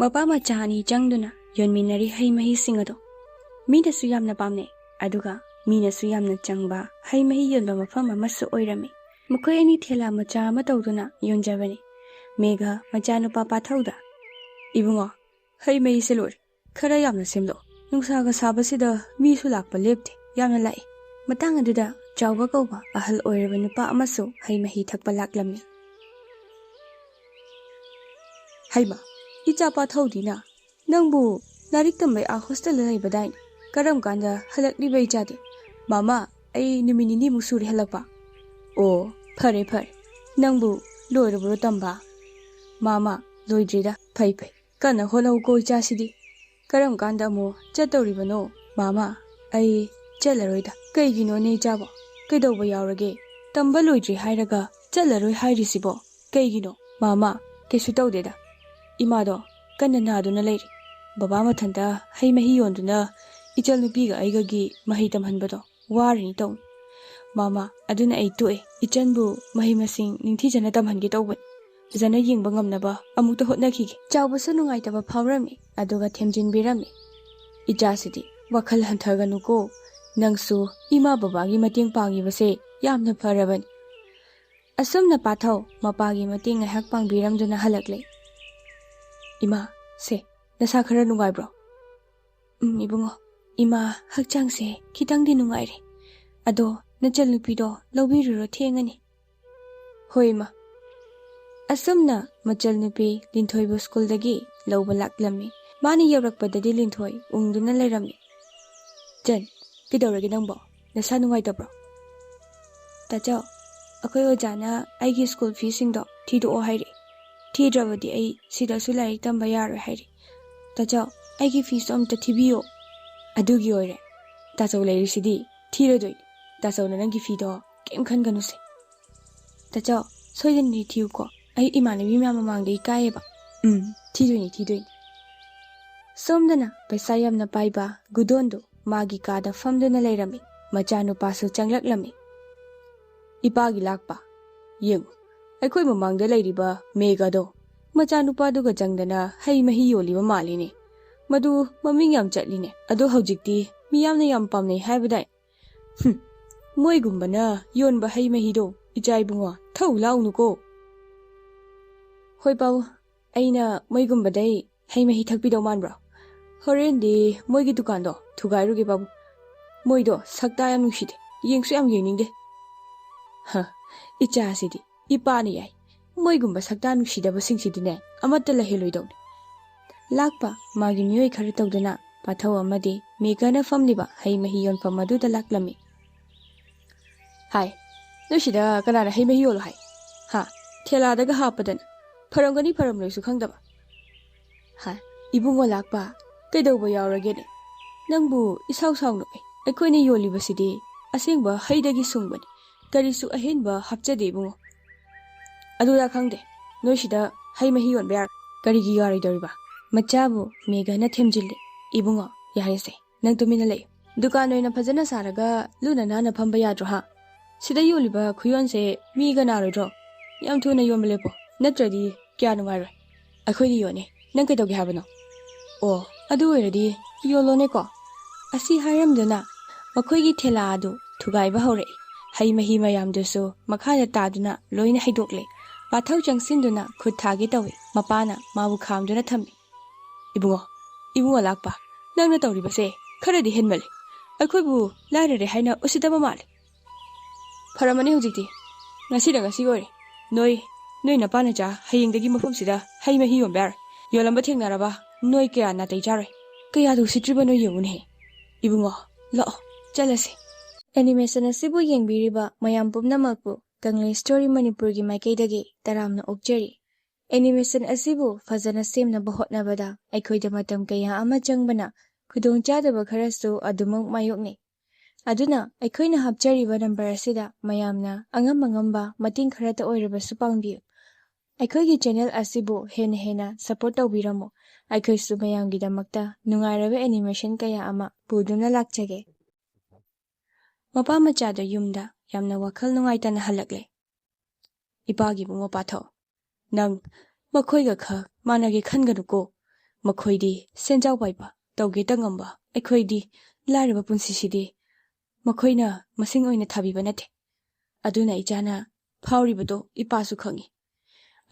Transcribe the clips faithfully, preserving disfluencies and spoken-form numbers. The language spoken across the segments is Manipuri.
ꯃꯄꯥ ꯃꯆꯥ ꯑꯅꯤ ꯆꯪꯗꯨꯅ ꯌꯣꯟꯃꯤꯟꯅꯔꯤ ꯍꯩ ꯃꯍꯤꯁꯤꯡ ꯑꯗꯣ꯫ ꯃꯤꯅꯁꯨ ꯌꯥꯝꯅ ꯄꯥꯝꯅꯩ, ꯑꯗꯨꯒ ꯃꯤꯅꯁꯨ ꯌꯥꯝꯅ ꯆꯪꯕ ꯍꯩ ꯃꯍꯤ ꯌꯣꯟꯕ ꯃꯐꯝ ꯑꯃꯁꯨ ꯑꯣꯏꯔꯝꯃꯤ꯫ ꯃꯈꯣꯏ ꯑꯅꯤ ꯊꯦꯂꯥ ꯃꯆꯥ ꯑꯃ ꯇꯧꯗꯨꯅ ꯌꯣꯟꯖꯕꯅꯤ꯫ ꯃꯦꯘ ꯃꯆꯥꯅꯨꯄꯥ ꯄꯥꯊꯧꯗ, "ꯏꯕꯨꯡꯉꯣ, ꯍꯩ ꯃꯍꯤꯁꯦ ꯂꯣꯏꯔꯦ, ꯈꯔ ꯌꯥꯝꯅ ꯁꯦꯝꯂꯣ꯫ ꯅꯨꯡꯁꯥꯒ ꯁꯥꯕꯁꯤꯗ ꯃꯤꯁꯨ ꯂꯥꯛꯄ ꯂꯦꯞꯇꯦ, ꯌꯥꯝꯅ ꯂꯥꯛꯏ꯫" ꯃꯇꯥꯡ ꯑꯗꯨꯗ ꯆꯥꯎꯕ ꯀꯧꯕ ꯑꯍꯜ ꯑꯣꯏꯔꯕ ꯅꯨꯄꯥ ꯑꯃꯁꯨ ꯍꯩ ꯃꯍꯤ ꯊꯛꯄ ꯂꯥꯛꯂꯝꯃꯤ꯫ "ꯍꯩꯃ, ꯏꯆꯥ ꯄꯥꯊꯧꯗꯤꯅ, ꯅꯪꯕꯨ ꯂꯥꯏꯔꯤꯛ ꯇꯝꯕꯩ ꯑꯥ ꯍꯣꯁꯇꯦꯜꯗ ꯂꯩꯕꯗꯥꯏꯅꯦ? ꯀꯔꯝ ꯀꯥꯟꯗ ꯍꯜꯂꯛꯂꯤꯕ ꯏꯆꯥꯗꯤ?" "ꯃꯃꯥ, ꯑꯩ ꯅꯨꯃꯤꯠ ꯅꯤꯅꯤꯃꯨꯛ ꯁꯨꯔꯦ ꯍꯜꯂꯛꯄ꯫" "ꯑꯣ, ꯐꯔꯦ ꯐꯔꯦ, ꯅꯪꯕꯨ ꯂꯣꯏꯔꯕ꯭ꯔꯣ ꯇꯝꯕ?" "ꯃꯃꯥ, ꯂꯣꯏꯗ꯭ꯔꯤꯗ꯫" "ꯐꯩ ꯐꯩ, ꯀꯟꯅ ꯍꯣꯠꯅꯧꯀꯣ ꯏꯆꯥꯁꯤꯗꯤ꯫ ꯀꯔꯝ ꯀꯥꯟꯗ ꯑꯃꯨꯛ ꯆꯠꯇꯧꯔꯤꯕꯅꯣ?" "ꯃꯃꯥ, ꯑꯩ ꯆꯠꯂꯔꯣꯏꯗ꯫" "ꯀꯩꯒꯤꯅꯣꯅꯦ ꯏꯆꯥꯕꯣ? ꯀꯩꯗꯧꯕ ꯌꯥꯎꯔꯒꯦ? ꯇꯝꯕ ꯂꯣꯏꯗ꯭ꯔꯤ ꯍꯥꯏꯔꯒ ꯆꯠꯂꯔꯣꯏ ꯍꯥꯏꯔꯤꯁꯤꯕꯣ ꯀꯩꯒꯤꯅꯣ?" "ꯃꯃꯥ, ꯀꯩꯁꯨ ꯇꯧꯗꯦꯗ, ꯏꯃꯥꯗꯣ ꯀꯟꯅ ꯅꯥꯗꯨꯅ ꯂꯩꯔꯤ꯫ ꯕꯕꯥ ꯃꯊꯟꯇ ꯍꯩ ꯃꯍꯤ ꯌꯣꯟꯗꯨꯅ ꯏꯆꯜ ꯅꯨꯄꯤꯒ ꯑꯩꯒꯒꯤ ꯃꯍꯩ ꯇꯝꯍꯟꯕꯗꯣ ꯋꯥꯔꯤꯅꯤ ꯇꯧꯅꯤ꯫ ꯃꯃꯥ, ꯑꯗꯨꯅ ꯑꯩ ꯇꯣꯛꯑꯦ꯫ ꯏꯆꯟꯕꯨ ꯃꯍꯩ ꯃꯁꯤꯡ ꯅꯤꯡꯊꯤꯖꯅ ꯇꯝꯍꯟꯒꯦ ꯇꯧꯕꯅꯤ꯫ ꯐꯖꯅ ꯌꯦꯡꯕ ꯉꯝꯅꯕ ꯑꯃꯨꯛꯇ ꯍꯣꯠꯅꯈꯤꯒꯦ꯫" ꯆꯥꯎꯕꯁꯨ ꯅꯨꯡꯉꯥꯏꯇꯕ ꯐꯥꯎꯔꯝꯃꯤ, ꯑꯗꯨꯒ ꯊꯦꯝꯖꯤꯟꯕꯤꯔꯝꯃꯤ꯫ "ꯏꯆꯥꯁꯤꯗꯤ ꯋꯥꯈꯜ ꯍꯟꯊꯒꯅꯨꯀꯣ꯫ ꯅꯪꯁꯨ ꯏꯃꯥ ꯕꯕꯥꯒꯤ ꯃꯇꯦꯡ ꯄꯥꯡꯉꯤꯕꯁꯦ ꯌꯥꯝꯅ ꯐꯔꯕꯅꯤ꯫" ꯑꯁꯨꯝꯅ ꯄꯥꯊꯧ ꯃꯄꯥꯒꯤ ꯃꯇꯦꯡ ꯉꯥꯏꯍꯥꯛ ꯄꯥꯡꯕꯤꯔꯝꯗꯨꯅ ꯍꯜꯂꯛꯂꯦ꯫ "ꯏꯃꯥ, ꯁꯦ, ꯅꯁꯥ ꯈꯔ ꯅꯨꯡꯉꯥꯏꯕ꯭ꯔꯣ?" "ꯎꯝ, ꯏꯕꯨꯡꯉꯣ, ꯏꯃꯥ ꯍꯛꯆꯥꯡꯁꯦ ꯈꯤꯇꯪꯗꯤ ꯅꯨꯡꯉꯥꯏꯔꯦ꯫ ꯑꯗꯣ ꯅꯆꯜꯅꯨꯄꯤꯗꯣ ꯂꯧꯕꯤꯔꯨꯔꯣ, ꯊꯦꯡꯉꯅꯤ꯫" "ꯍꯣꯏ, ꯏꯃꯥ꯫" ꯑꯁꯨꯝꯅ ꯃꯆꯜꯅꯨꯄꯤ ꯂꯤꯟꯊꯣꯏꯕꯨ ꯁ꯭ꯀꯨꯜꯗꯒꯤ ꯂꯧꯕ ꯂꯥꯛꯂꯝꯃꯤ꯫ ꯃꯥꯅ ꯌꯧꯔꯛꯄꯗꯗꯤ ꯂꯤꯟꯊꯣꯏ ꯎꯪꯗꯨꯅ ꯂꯩꯔꯝꯃꯤ꯫ "ꯆꯟ, ꯀꯩꯗꯧꯔꯒꯦ ꯅꯪꯕꯣ? ꯅꯁꯥ ꯅꯨꯡꯉꯥꯏꯇꯕ꯭ꯔꯣ?" "ꯇꯥꯆꯧ, ꯑꯩꯈꯣꯏ ꯑꯣꯖꯥꯅ ꯑꯩꯒꯤ ꯁ꯭ꯀꯨꯜ ꯐꯤꯁꯤꯡꯗꯣ ꯊꯤꯗꯣꯛꯑꯣ ꯍꯥꯏꯔꯛꯑꯦ꯫ ꯊꯤꯗ꯭ꯔꯕꯗꯤ ꯑꯩ ꯁꯤꯗꯁꯨ ꯂꯥꯏꯔꯤꯛ ꯇꯝꯕ ꯌꯥꯔꯣꯏ ꯍꯥꯏꯔꯛꯑꯦ꯫ ꯇꯥꯆꯧ, ꯑꯩꯒꯤ ꯐꯤꯁꯇꯣ ꯑꯝꯇ ꯊꯤꯕꯤꯌꯣ꯫" "ꯑꯗꯨꯒꯤ ꯑꯣꯏꯔꯦ꯫ ꯇꯥꯆꯧ ꯂꯩꯔꯤꯁꯤꯗꯤ, ꯊꯤꯔꯗꯣꯏꯅꯤ꯫ ꯇꯥꯆꯧꯅ ꯅꯪꯒꯤ ꯐꯤꯗꯣ ꯀꯩꯝ ꯈꯟꯒꯅꯨꯁꯦ꯫" "ꯇꯥꯆꯧ, ꯁꯣꯏꯗꯅꯗꯤ ꯊꯤꯌꯨꯀꯣ꯫ ꯑꯩ ꯏꯃꯥꯟꯅꯕꯤ ꯃꯌꯥꯝ ꯃꯃꯥꯡꯗ ꯏꯀꯥꯏꯌꯦꯕ꯫" "ꯎꯝ, ꯊꯤꯗꯣꯏꯅꯤ, ꯊꯤꯗꯣꯏꯅꯤ꯫" ꯁꯣꯝꯗꯅ ꯄꯩꯁꯥ ꯌꯥꯝꯅ ꯄꯥꯏꯕ ꯒꯨꯗꯣꯟꯗꯨ ꯃꯥꯒꯤ ꯀꯥꯗ ꯐꯝꯗꯨꯅ ꯂꯩꯔꯝꯃꯤ꯫ ꯃꯆꯥꯅꯨꯄꯥꯁꯨ ꯆꯪꯂꯛꯂꯝꯃꯤ꯫ "ꯏꯄꯥꯒꯤ ꯂꯥꯛꯄ ꯌꯦꯡꯉꯨ, ꯑꯩꯈꯣꯏ ꯃꯃꯥꯡꯗ ꯂꯩꯔꯤꯕ ꯃꯦꯘꯗꯣ ꯃꯆꯥꯅꯨꯄꯥꯗꯨꯒ ꯆꯪꯗꯅ ꯍꯩ ꯃꯍꯤ ꯌꯣꯜꯂꯤꯕ ꯃꯥꯜꯂꯤꯅꯦ꯫ ꯃꯗꯨ ꯃꯃꯤꯡ ꯌꯥꯝ ꯆꯠꯂꯤꯅꯦ꯫ ꯑꯗꯣ ꯍꯧꯖꯤꯛꯇꯤ ꯃꯤꯌꯥꯝꯅ ꯌꯥꯝ ꯄꯥꯝꯅꯩ ꯍꯥꯏꯕꯗꯥꯏ? ꯍꯨꯝ, ꯃꯣꯏꯒꯨꯝꯕꯅ ꯌꯣꯟꯕ ꯍꯩ ꯃꯍꯤꯗꯣ ꯏꯆꯥ ꯏꯕꯨꯡꯉꯣ ꯊꯧ ꯂꯥꯎꯅꯨꯀꯣ꯫ ꯍꯣꯏ ꯄꯥꯕꯨ, ꯑꯩꯅ ꯃꯣꯏꯒꯨꯝꯕꯗꯩ ꯍꯩ ꯃꯍꯤ ꯊꯛꯄꯤꯗꯧ ꯃꯥꯟꯕ꯭ꯔꯣ? ꯍꯣꯔꯦꯟꯗꯤ ꯃꯣꯏꯒꯤ ꯗꯨꯀꯥꯟꯗꯣ ꯊꯨꯒꯥꯏꯔꯨꯒꯦ ꯄꯥꯕꯨ꯫ ꯃꯣꯏꯗꯣ ꯁꯛꯇꯥ ꯌꯥꯝ ꯅꯨꯡꯁꯤꯗꯦ, ꯌꯦꯡꯁꯨ ꯌꯥꯝ ꯌꯦꯡꯅꯤꯡꯗꯦ꯫ ꯍ, ꯏꯆꯥꯁꯤꯗꯤ ꯏꯄꯥꯅ ꯌꯥꯏ꯫ ꯃꯣꯏꯒꯨꯝꯕ ꯁꯛꯇꯥ ꯅꯨꯡꯁꯤꯗꯕꯁꯤꯡꯁꯤꯗꯤꯅꯦ ꯑꯃꯠꯇ ꯂꯩꯍꯜꯂꯣꯏꯗꯧꯅꯤ꯫ ꯂꯥꯛꯄ ꯃꯥꯒꯤ ꯃꯤꯑꯣꯏ ꯈꯔ ꯇꯧꯗꯨꯅ ꯄꯥꯊꯧ ꯑꯃꯗꯤ ꯃꯦꯒꯅ ꯐꯝꯂꯤꯕ ꯍꯩ ꯃꯍꯤ ꯌꯣꯟꯐꯝ ꯑꯗꯨꯗ ꯂꯥꯛꯂꯝꯃꯤ꯫ ꯍꯥꯏ, ꯅꯣꯏꯁꯤꯗ ꯀꯅꯥꯅ ꯍꯩ ꯃꯍꯤ ꯌꯣꯜꯂꯣ ꯍꯥꯏ? ꯍꯥ? ꯊꯦꯂꯥꯗꯒ ꯍꯥꯞꯄꯗꯅ ꯐꯔꯝꯒꯅꯤ ꯐꯔꯝꯂꯣꯏꯁꯨ ꯈꯪꯗꯕ꯫ ꯍꯥ? ꯏꯕꯨꯡꯉꯣ ꯂꯥꯛꯄ, ꯀꯩꯗꯧꯕ ꯌꯥꯎꯔꯒꯦꯅꯦ? ꯅꯪꯕꯨ ꯏꯁꯥꯎ ꯁꯥꯎꯅꯨ꯫ ꯑꯩꯈꯣꯏꯅ ꯌꯣꯜꯂꯤꯕꯁꯤꯗꯤ ꯑꯁꯦꯡꯕ ꯍꯩꯗꯒꯤ ꯁꯨꯡꯕꯅꯤ꯫ ꯀꯔꯤꯁꯨ ꯑꯍꯦꯟꯕ ꯍꯥꯞꯆꯗꯦ ꯏꯕꯨꯡꯉꯣ꯫ ꯑꯗꯨꯗ ꯈꯪꯗꯦ, ꯅꯣꯏꯁꯤꯗ ꯍꯩ ꯃꯍꯤ ꯌꯣꯟꯕ ꯌꯥꯔꯣꯏ꯫ ꯀꯔꯤꯒꯤ ꯌꯥꯔꯣꯏꯗꯧꯔꯤꯕ? ꯃꯆꯥꯕꯨ ꯃꯦꯒꯅ ꯊꯦꯝꯖꯤꯜꯂꯤ꯫ ꯏꯕꯨꯡꯉꯣ, ꯌꯥꯔꯦꯁꯦ, ꯅꯪ ꯇꯨꯃꯤꯟꯅ ꯂꯩꯌꯨ꯫ ꯗꯨꯀꯥꯟ ꯑꯣꯏꯅ ꯐꯖꯅ ꯁꯥꯔꯒ ꯂꯨꯅ ꯅꯥꯟꯅ ꯐꯝꯕ ꯌꯥꯗ꯭ꯔꯣ ꯍꯥ? ꯁꯤꯗ ꯌꯣꯜꯂꯤꯕ ꯈꯨꯌꯣꯟꯁꯦ ꯃꯤꯒ ꯅꯥꯔꯣꯏꯗ꯭ꯔꯣ? ꯌꯥꯝ ꯊꯨꯅ ꯌꯣꯟꯕ ꯂꯦꯞꯄꯣ, ꯅꯠꯇ꯭ꯔꯗꯤ ꯀꯌꯥ ꯅꯨꯡꯉꯥꯏꯔꯣꯏ꯫ ꯑꯩꯈꯣꯏꯗꯤ ꯌꯣꯟꯅꯤ, ꯅꯪ ꯀꯩꯗꯧꯒꯦ ꯍꯥꯏꯕꯅꯣ? ꯑꯣ, ꯑꯗꯨ ꯑꯣꯏꯔꯗꯤ ꯌꯣꯜꯂꯣꯅꯦꯀꯣ꯫ ꯑꯁꯤ ꯍꯥꯏꯔꯝꯗꯨꯅ ꯃꯈꯣꯏꯒꯤ ꯊꯦꯂꯥ ꯑꯗꯨ ꯊꯨꯒꯥꯏꯕ ꯍꯧꯔꯛꯏ꯫ ꯍꯩ ꯃꯍꯤ ꯃꯌꯥꯝꯗꯨꯁꯨ ꯃꯈꯥꯗ ꯇꯥꯗꯨꯅ ꯂꯣꯏꯅ ꯍꯩꯗꯣꯛꯂꯦ꯫ ꯄꯥꯊꯧ ꯆꯪꯁꯤꯟꯗꯨꯅ ꯈꯨꯠ ꯊꯥꯒꯦ ꯇꯧꯏ꯫ ꯃꯄꯥꯅ ꯃꯥꯕꯨ ꯈꯥꯝꯗꯨꯅ ꯊꯝꯃꯤ꯫ ꯏꯕꯨꯡꯉꯣ, ꯏꯕꯨꯡꯉꯣ ꯂꯥꯛꯄ, ꯅꯪꯅ ꯇꯧꯔꯤꯕꯁꯦ ꯈꯔꯗꯤ ꯍꯦꯟꯃꯜꯂꯤ꯫ ꯑꯩꯈꯣꯏꯕꯨ ꯂꯥꯏꯔꯔꯦ ꯍꯥꯏꯅ ꯎꯁꯤꯠꯇꯕ ꯃꯥꯜꯂꯤ꯫ ꯐꯔꯝꯃꯅꯤ ꯍꯧꯖꯤꯛꯇꯤ꯫ ꯉꯁꯤꯗ ꯉꯁꯤ ꯑꯣꯏꯔꯦ꯫ ꯅꯣꯏ, ꯅꯣꯏ ꯅꯄꯥ ꯅꯆꯥ ꯍꯌꯦꯡꯗꯒꯤ ꯃꯐꯝꯁꯤꯗ ꯍꯩ ꯃꯍꯤ ꯌꯣꯟꯕ ꯌꯥꯔꯣꯏ꯫ ꯌꯣꯜꯂꯝꯕ ꯊꯦꯡꯅꯔꯕ ꯅꯣꯏ ꯀꯌꯥ ꯅꯥꯇꯩ ꯆꯥꯔꯣꯏ꯫ ꯀꯌꯥꯗ ꯎꯁꯤꯠꯇ꯭ꯔꯤꯕꯅꯣ ꯌꯦꯡꯉꯨꯅꯦꯍꯦ꯫ ꯏꯕꯨꯡꯉꯣ, ꯂꯥꯛꯑꯣ, ꯆꯠꯂꯁꯤ꯫ ꯑꯦꯅꯤꯃꯦꯁꯟ ꯑꯁꯤꯕꯨ ꯌꯦꯡꯕꯤꯔꯤꯕ ꯃꯌꯥꯝ ꯄꯨꯝꯅꯃꯛꯄꯨ ꯀꯪꯂꯩ ꯁ꯭ꯇꯣꯔꯤ ꯃꯅꯤꯄꯨꯔꯒꯤ ꯃꯥꯏꯀꯩꯗꯒꯤ ꯇꯔꯥꯝꯅ ꯑꯣꯛꯆꯔꯤ꯫ ꯑꯦꯅꯤꯃꯦꯁꯟ ꯑꯁꯤꯕꯨ ꯐꯖꯅ ꯁꯦꯝꯅꯕ ꯍꯣꯠꯅꯕꯗ ꯑꯩꯈꯣꯏꯗ ꯃꯇꯝ ꯀꯌꯥ ꯑꯃ ꯆꯪꯕꯅ ꯈꯨꯗꯣꯡꯆꯥꯗꯕ ꯈꯔꯁꯨ ꯑꯗꯨꯃꯛ ꯃꯥꯌꯣꯛꯅꯩ꯫ ꯑꯗꯨꯅ ꯑꯩꯈꯣꯏꯅ ꯍꯥꯞꯆꯔꯤꯕ ꯅꯝꯕꯔ ꯑꯁꯤꯗ ꯃꯌꯥꯝꯅ ꯑꯉꯝ ꯑꯉꯝꯕ ꯃꯇꯦꯡ ꯈꯔꯇ ꯑꯣꯏꯔꯕꯁꯨ ꯄꯥꯡꯕꯤꯌꯨ꯫ ꯑꯩꯈꯣꯏꯒꯤ ꯆꯦꯅꯦꯜ ꯑꯁꯤꯕꯨ ꯍꯦꯟꯅ ꯍꯦꯟꯅ ꯁꯄꯣꯔꯠ ꯇꯧꯕꯤꯔꯝꯃꯨ꯫ ꯑꯩꯈꯣꯏꯁꯨ ꯃꯌꯥꯝꯒꯤꯗꯃꯛꯇ ꯅꯨꯡꯉꯥꯏꯔꯕ ꯑꯦꯅꯤꯃꯦꯁꯟ ꯀꯌꯥ ꯑꯃ ꯄꯨꯗꯨꯅ ꯂꯥꯛꯆꯒꯦ꯫ ꯃꯄꯥ ꯃꯆꯥꯗꯣ ꯌꯨꯝꯗ ꯌꯥꯝꯅ ꯋꯥꯈꯜ ꯅꯨꯡꯉꯥꯏꯇꯅ ꯍꯜꯂꯛꯂꯦ꯫ ꯏꯄꯥꯒꯤ ꯏꯕꯨꯡꯉꯣ ꯄꯥꯊꯧ, ꯅꯪ ꯃꯈꯣꯏꯒ ꯈꯛ ꯃꯥꯟꯅꯒꯦ ꯈꯟꯒꯅꯨꯀꯣ꯫ ꯃꯈꯣꯏꯗꯤ ꯁꯦꯟꯖꯥꯎ ꯄꯥꯏꯕ, ꯇꯧꯒꯦꯇ ꯉꯝꯕ꯫ ꯑꯩꯈꯣꯏꯗꯤ ꯂꯥꯏꯔꯕ ꯄꯨꯟꯁꯤꯁꯤꯗꯤ ꯃꯈꯣꯏꯅ ꯃꯁꯤꯡ ꯑꯣꯏꯅ ꯊꯥꯕꯤꯕ ꯅꯠꯇꯦ꯫ ꯑꯗꯨꯅ ꯏꯆꯥꯅ ꯐꯥꯎꯔꯤꯕꯗꯣ ꯏꯄꯥꯁꯨ ꯈꯪꯏ꯫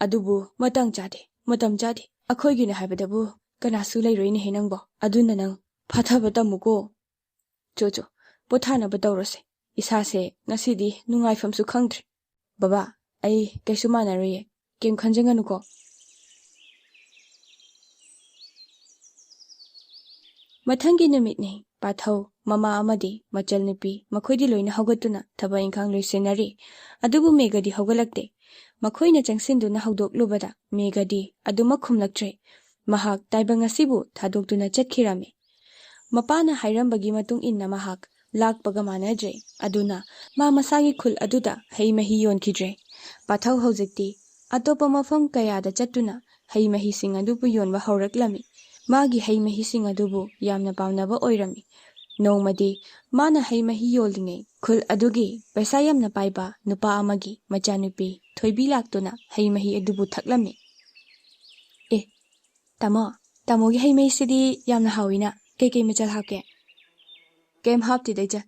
ꯑꯗꯨꯕꯨ ꯃꯇꯥꯡ ꯆꯥꯗꯦ, ꯃꯇꯝ ꯆꯥꯗꯦ꯫ ꯑꯩꯈꯣꯏꯒꯤꯅꯦ ꯍꯥꯏꯕꯗꯕꯨ ꯀꯅꯥꯁꯨ ꯂꯩꯔꯣꯏꯅꯦꯍꯦ ꯅꯪꯕꯣ꯫ ꯑꯗꯨꯅ ꯅꯪ ꯐꯥꯊꯕ ꯇꯝꯃꯨꯀꯣ꯫ ꯆꯣ ꯆꯣ, ꯄꯣꯊꯥꯅꯕ ꯇꯧꯔꯁꯦ꯫ ꯏꯁꯥꯁꯦ ꯉꯁꯤꯗꯤ ꯅꯨꯡꯉꯥꯏꯐꯝꯁꯨ ꯈꯪꯗ꯭ꯔꯦ꯫ ꯕꯕꯥ, ꯑꯩ ꯀꯩꯁꯨ ꯃꯥꯟꯅꯔꯣꯏꯌꯦ꯫ ꯀꯩꯝ ꯈꯟꯖꯒꯅꯨꯀꯣ꯫ ꯃꯊꯪꯒꯤ ꯅꯨꯃꯤꯠꯅꯤ꯫ ꯄꯥꯊꯧ, ꯃꯃꯥ ꯑꯃꯗꯤ ꯃꯆꯜ ꯅꯨꯄꯤ ꯃꯈꯣꯏꯗꯤ ꯂꯣꯏꯅ ꯍꯧꯒꯠꯇꯨꯅ ꯊꯕꯛ ꯏꯪꯈꯥꯡ ꯂꯣꯏꯁꯤꯟꯅꯔꯤ꯫ ꯑꯗꯨꯕꯨ ꯃꯦꯘꯗꯤ ꯍꯧꯒꯠꯂꯛꯇꯦ꯫ ꯃꯈꯣꯏꯅ ꯆꯪꯁꯤꯟꯗꯨꯅ ꯍꯧꯗꯣꯛꯂꯨꯕꯗ ꯃꯦꯘꯗꯤ ꯑꯗꯨꯃꯛ ꯈꯨꯝꯂꯛꯇ꯭ꯔꯦ꯫ ꯃꯍꯥꯛ ꯇꯥꯏꯕꯪ ꯑꯁꯤꯕꯨ ꯊꯥꯗꯣꯛꯇꯨꯅ ꯆꯠꯈꯤꯔꯝꯃꯤ꯫ ꯃꯄꯥꯅ ꯍꯥꯏꯔꯝꯕꯒꯤ ꯃꯇꯨꯡ ꯏꯟꯅ ꯃꯍꯥꯛ ꯂꯥꯛꯄꯒ ꯃꯥꯟꯅꯗ꯭ꯔꯦ꯫ ꯑꯗꯨꯅ ꯃꯥ ꯃꯁꯥꯒꯤ ꯈꯨꯜ ꯑꯗꯨꯗ ꯍꯩ ꯃꯍꯤ ꯌꯣꯟꯈꯤꯗ꯭ꯔꯦ꯫ ꯄꯥꯊꯧ ꯍꯧꯖꯤꯛꯇꯤ ꯑꯇꯣꯞꯄ ꯃꯐꯝ ꯀꯌꯥꯗ ꯆꯠꯇꯨꯅ ꯍꯩ ꯃꯍꯤꯁꯤꯡ ꯑꯗꯨꯕꯨ ꯌꯣꯟꯕ ꯍꯧꯔꯛꯂꯝꯃꯤ꯫ ꯃꯥꯒꯤ ꯍꯩ ꯃꯍꯤꯁꯤꯡ ꯑꯗꯨꯕꯨ ꯌꯥꯝꯅ ꯄꯥꯝꯅꯕ ꯑꯣꯏꯔꯝꯃꯤ꯫ ꯅꯣꯡꯃꯗꯤ ꯃꯥꯅ ꯍꯩ ꯃꯍꯤ ꯌꯣꯜꯂꯤꯉꯩ ꯈꯨꯜ ꯑꯗꯨꯒꯤ ꯄꯩꯁꯥ ꯌꯥꯝꯅ ꯄꯥꯏꯕ ꯅꯨꯄꯥ ꯑꯃꯒꯤ ꯃꯆꯥꯅꯨꯄꯤ ꯊꯣꯏꯕꯤ ꯂꯥꯛꯇꯨꯅ ꯍꯩ ꯃꯍꯤ ꯑꯗꯨꯕꯨ ꯊꯛꯂꯝꯃꯤ꯫ "ꯑꯦ, ꯇꯥꯃꯣ, ꯇꯥꯃꯣꯒꯤ ꯍꯩ ꯃꯍꯤꯁꯤꯗꯤ ꯌꯥꯝꯅ ꯍꯥꯎꯋꯤꯅ꯫ ꯀꯩꯀꯩ ꯃꯆꯜ ꯍꯥꯞꯀꯦ?" "ꯀꯩꯝ ꯍꯥꯞꯇꯦꯗ ꯏꯆꯦ꯫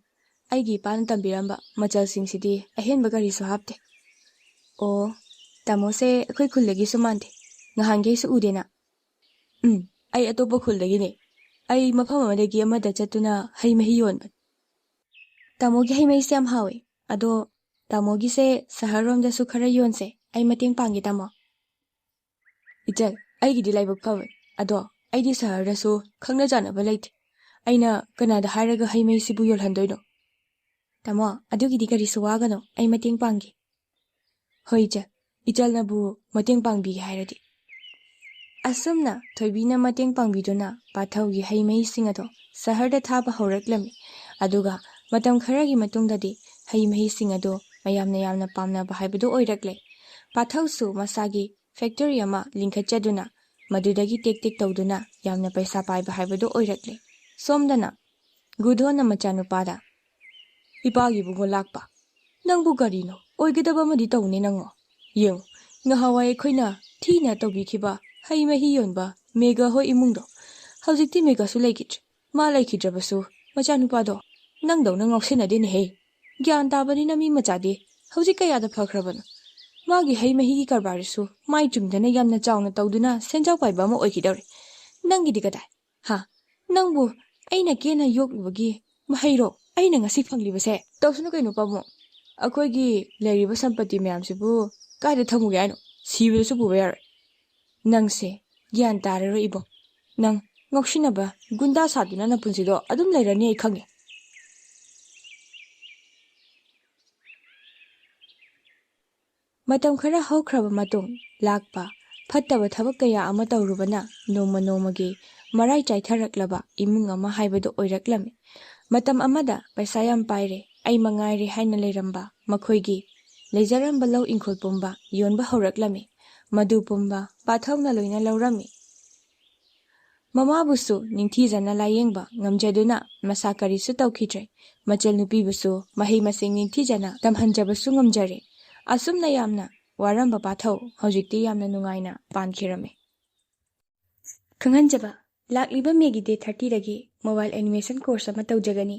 ꯑꯩꯒꯤ ꯏꯄꯥꯅ ꯇꯝꯕꯤꯔꯝꯕ ꯃꯆꯜꯁꯤꯡꯁꯤꯗꯤ ꯑꯍꯦꯟꯕ ꯀꯔꯤꯁꯨ ꯍꯥꯞꯇꯦ꯫" "ꯑꯣ, ꯇꯥꯃꯣꯁꯦ ꯑꯩꯈꯣꯏ ꯈꯨꯜꯗꯒꯤꯁꯨ ꯃꯥꯟꯗꯦ꯫ ꯉꯍꯥꯟꯈꯩꯁꯨ ꯎꯗꯦꯅ꯫" "ꯎꯝ, ꯑꯩ ꯑꯇꯣꯞꯄ ꯈꯨꯜꯗꯒꯤꯅꯦ꯫ ꯑꯩ ꯃꯐꯝ ꯑꯃꯗꯒꯤ ꯑꯃꯗ ꯆꯠꯇꯨꯅ ꯍꯩ ꯃꯍꯤ ꯌꯣꯟꯕꯅꯤ꯫" "ꯇꯥꯃꯣꯒꯤ ꯍꯩ ꯃꯍꯤꯁꯦ ꯌꯥꯝ ꯍꯥꯎꯋꯦ꯫ ꯑꯗꯣ ꯇꯥꯃꯣꯒꯤꯁꯦ ꯁꯍꯔꯔꯣꯝꯗꯁꯨ ꯈꯔ ꯌꯣꯟꯁꯦ꯫ ꯑꯩ ꯃꯇꯦꯡ ꯄꯥꯡꯒꯦ ꯇꯥꯃꯣ꯫" "ꯏꯆꯜ, ꯑꯩꯒꯤꯗꯤ ꯂꯥꯏꯕꯛ ꯐꯕꯅꯤ꯫ ꯑꯗꯣ ꯑꯩꯗꯤ ꯁꯍꯔꯗꯁꯨ ꯈꯪꯅ ꯆꯥꯟꯅꯕ ꯂꯩꯇꯦ꯫ ꯑꯩꯅ ꯀꯅꯥꯗ ꯍꯥꯏꯔꯒ ꯍꯩ ꯃꯍꯤꯁꯤꯕꯨ ꯌꯣꯜꯍꯟꯗꯣꯏꯅꯣ?" "ꯇꯥꯃꯣ, ꯑꯗꯨꯒꯤꯗꯤ ꯀꯔꯤꯁꯨ ꯋꯥꯒꯅꯣ, ꯑꯩ ꯃꯇꯦꯡ ꯄꯥꯡꯒꯦ꯫" "ꯍꯣꯏ ꯏꯆꯜ, ꯏꯆꯜꯅꯕꯨ ꯃꯇꯦꯡ ꯄꯥꯡꯕꯤꯒꯦ ꯍꯥꯏꯔꯗꯤ꯫" ꯑꯁꯨꯝꯅ ꯊꯣꯏꯕꯤꯅ ꯃꯇꯦꯡ ꯄꯥꯡꯕꯤꯗꯨꯅ ꯄꯥꯊꯧꯒꯤ ꯍꯩ ꯃꯍꯤꯁꯤꯡ ꯑꯗꯣ ꯁꯍꯔꯗ ꯊꯥꯕ ꯍꯧꯔꯛꯂꯝꯃꯤ꯫ ꯑꯗꯨꯒ ꯃꯇꯝ ꯈꯔꯒꯤ ꯃꯇꯨꯡꯗꯗꯤ ꯍꯩ ꯃꯍꯤꯁꯤꯡ ꯑꯗꯣ ꯃꯌꯥꯝꯅ ꯌꯥꯝꯅ ꯄꯥꯝꯅꯕ ꯍꯥꯏꯕꯗꯨ ꯑꯣꯏꯔꯛꯂꯦ꯫ ꯄꯥꯊꯧꯁꯨ ꯃꯁꯥꯒꯤ ꯐꯦꯛꯇꯔꯤ ꯑꯃ ꯂꯤꯡꯈꯠꯆꯗꯨꯅ ꯃꯗꯨꯗꯒꯤ ꯇꯦꯛ ꯇꯦꯛ ꯇꯧꯗꯨꯅ ꯌꯥꯝꯅ ꯄꯩꯁꯥ ꯄꯥꯏꯕ ꯍꯥꯏꯕꯗꯨ ꯑꯣꯏꯔꯛꯂꯦ꯫ ꯁꯣꯝꯗꯅ ꯒꯨꯗꯣꯟꯅ ꯃꯆꯥꯅꯨꯄꯥꯗ, "ꯏꯄꯥꯒꯤ ꯏꯕꯨꯡꯉꯣ ꯂꯥꯛꯄ, ꯅꯪꯕꯨ ꯀꯔꯤꯅꯣ? ꯑꯣꯏꯒꯗꯕ ꯑꯃꯗꯤ ꯇꯧꯅꯦ ꯅꯪꯉꯣ꯫ ꯌꯦꯡꯉꯨ, ꯉꯍꯥꯟꯋꯥꯏ ꯑꯩꯈꯣꯏꯅ ꯊꯤꯅ ꯇꯧꯕꯤꯈꯤꯕ ꯍꯩ ꯃꯍꯤ ꯌꯣꯟꯕ ꯃꯦꯒ ꯍꯣꯏ ꯏꯃꯨꯡꯗꯣ꯫ ꯍꯧꯖꯤꯛꯇꯤ ꯃꯦꯒꯁꯨ ꯂꯩꯈꯤꯗ꯭ꯔꯦ꯫ ꯃꯥ ꯂꯩꯈꯤꯗ꯭ꯔꯕꯁꯨ ꯃꯆꯥꯅꯨꯄꯥꯗꯣ ꯅꯪꯗꯧꯅ ꯉꯥꯎꯁꯤꯟꯅꯗꯦꯅꯦꯍꯦ꯫ ꯒ꯭ꯌꯥꯟ ꯇꯥꯕꯅꯤꯅ ꯃꯤ ꯃꯆꯥꯗꯤ ꯍꯧꯖꯤꯛ ꯀꯌꯥꯗ ꯐꯈ꯭ꯔꯕꯅꯣ꯫ ꯃꯥꯒꯤ ꯍꯩ ꯃꯍꯤꯒꯤ ꯀꯔꯕꯥꯔꯗꯨꯁꯨ ꯃꯥꯏ ꯆꯨꯝꯗꯅ ꯌꯥꯝꯅ ꯆꯥꯎꯅ ꯇꯧꯗꯨꯅ ꯁꯦꯟꯖꯥꯎ ꯄꯥꯏꯕ ꯑꯃ ꯑꯣꯏꯈꯤꯗꯧꯔꯦ꯫ ꯅꯪꯒꯤꯗꯤ ꯀꯗꯥꯏ? ꯍꯥ? ꯅꯪꯕꯨ ꯑꯩꯅ ꯀꯦꯅ ꯌꯣꯛꯂꯨꯕꯒꯤ ꯃꯍꯩꯔꯣ ꯑꯩꯅ ꯉꯁꯤ ꯐꯪꯂꯤꯕꯁꯦ? ꯇꯧꯁꯅꯨ ꯀꯩꯅꯣ ꯄꯥꯕꯨꯡ꯫ ꯑꯩꯈꯣꯏꯒꯤ ꯂꯩꯔꯤꯕ ꯁꯝꯄꯇꯤ ꯃꯌꯥꯝꯁꯤꯕꯨ ꯀꯥꯏꯗ ꯊꯝꯃꯨꯒꯦ ꯍꯥꯏꯅꯣ? ꯁꯤꯕꯗꯁꯨ ꯄꯨꯕ ꯌꯥꯔꯣꯏ꯫ ꯅꯪꯁꯦ ꯒ꯭ꯌꯥꯟ ꯇꯥꯔꯔꯣꯏ ꯏꯕꯨꯡ꯫ ꯅꯪ ꯉꯥꯎꯁꯤꯟꯅꯕ ꯒꯨꯟꯗꯥ ꯁꯥꯗꯨꯅ ꯅꯄꯨꯟꯁꯤꯗꯣ ꯑꯗꯨꯝ ꯂꯩꯔꯅꯤ ꯑꯩ ꯈꯪꯉꯦ꯫ ꯃꯇꯝ ꯈꯔ ꯍꯧꯈ꯭ꯔꯕ ꯃꯇꯨꯡ ꯂꯥꯛꯄ ꯐꯠꯇꯕ ꯊꯕꯛ ꯀꯌꯥ ꯑꯃ ꯇꯧꯔꯨꯕꯅ ꯅꯣꯡꯃ ꯅꯣꯡꯃꯒꯤ ꯃꯔꯥꯏ ꯆꯥꯏꯊꯔꯛꯂꯕ ꯏꯃꯨꯡ ꯑꯃ ꯍꯥꯏꯕꯗꯨ ꯑꯣꯏꯔꯛꯂꯝꯃꯤ꯫ ꯃꯇꯝ ꯑꯃꯗ ꯄꯩꯁꯥ ꯌꯥꯝ ꯄꯥꯏꯔꯦ, ꯑꯩ ꯃꯉꯥꯏꯔꯦ ꯍꯥꯏꯅ ꯂꯩꯔꯝꯕ ꯃꯈꯣꯏꯒꯤ ꯂꯩꯖꯔꯝꯕ ꯂꯧ ꯏꯪꯈꯣꯜ ꯄꯨꯝꯕ ꯌꯣꯟꯕ ꯍꯧꯔꯛꯂꯝꯃꯤ꯫ ꯃꯗꯨ ꯄꯨꯝꯕ ꯄꯥꯊꯧꯅ ꯂꯣꯏꯅ ꯂꯧꯔꯝꯃꯤ꯫ ꯃꯃꯥꯕꯨꯁꯨ ꯅꯤꯡꯊꯤꯖꯅ ꯂꯥꯌꯦꯡꯕ ꯉꯝꯖꯗꯨꯅ ꯃꯁꯥ ꯀꯔꯤꯁꯨ ꯇꯧꯈꯤꯗ꯭ꯔꯦ꯫ ꯃꯆꯜ ꯅꯨꯄꯤꯕꯨꯁꯨ ꯃꯍꯩ ꯃꯁꯤꯡ ꯅꯤꯡꯊꯤꯖꯅ ꯇꯝꯍꯟꯖꯕꯁꯨ ꯉꯝꯖꯔꯦ꯫ ꯑꯁꯨꯝꯅ ꯌꯥꯝꯅ ꯋꯥꯔꯝꯕ ꯄꯥꯊꯧ ꯍꯧꯖꯤꯛꯇꯤ ꯌꯥꯝꯅ ꯅꯨꯡꯉꯥꯏꯅ ꯄꯥꯟꯈꯤꯔꯝꯃꯤ꯫ ꯈꯪꯍꯟꯖꯕ, ꯂꯥꯛꯂꯤꯕ ꯃꯦꯒꯤ ꯗꯦꯠ ꯊꯥꯔꯇꯤꯗꯒꯤ ꯃꯣꯕꯥꯏꯜ ꯑꯦꯅꯤꯃꯦꯁꯟ ꯀꯣꯔꯁ ꯑꯃ ꯇꯧꯖꯒꯅꯤ꯫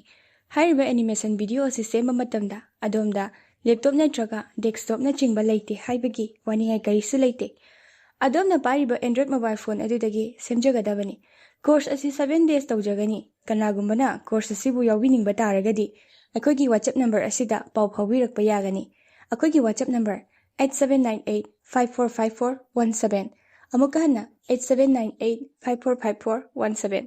ꯍꯥꯏꯔꯤꯕ ꯑꯦꯅꯤꯃꯦꯁꯟ ꯚꯤꯗꯤꯑꯣ ꯑꯁꯤ ꯁꯦꯝꯕ ꯃꯇꯝꯗ ꯑꯗꯣꯝꯗ ꯂꯦꯞꯇꯣꯞ ꯅꯠꯇ꯭ꯔꯒ ꯗꯦꯁꯛꯇꯣꯞꯅꯆꯤꯡꯕ ꯂꯩꯇꯦ ꯍꯥꯏꯕꯒꯤ ꯋꯥꯅꯤꯡꯉꯥꯏ ꯀꯔꯤꯁꯨ ꯂꯩꯇꯦ꯫ ꯑꯗꯣꯝꯅ ꯄꯥꯏꯔꯤꯕ ꯑꯦꯟꯗ꯭ꯔꯣꯏꯗ ꯃꯣꯕꯥꯏꯜ ꯐꯣꯟ ꯑꯗꯨꯗꯒꯤ ꯁꯦꯝꯖꯒꯗꯕꯅꯤ꯫ ꯀꯣꯔꯁ ꯑꯁꯤ ꯁꯚꯦꯟ ꯗꯦꯖ ꯇꯧꯖꯒꯅꯤ꯫ ꯀꯅꯥꯒꯨꯝꯕꯅ ꯀꯣꯔꯁ ꯑꯁꯤꯕꯨ ꯌꯥꯎꯕꯤꯅꯤꯡꯕ ꯇꯥꯔꯒꯗꯤ ꯑꯩꯈꯣꯏꯒꯤ ꯋꯥꯆꯞ ꯅꯝꯕꯔ ꯑꯁꯤꯗ ꯄꯥꯎ ꯐꯥꯎꯕꯤꯔꯛꯄ ꯌꯥꯒꯅꯤ꯫ ꯑꯩꯈꯣꯏꯒꯤ WhatsApp number eight seven nine eight five four five four one seven. ꯑꯃꯨꯛꯀ ꯍꯟꯅ eight seven nine eight five four five four one seven.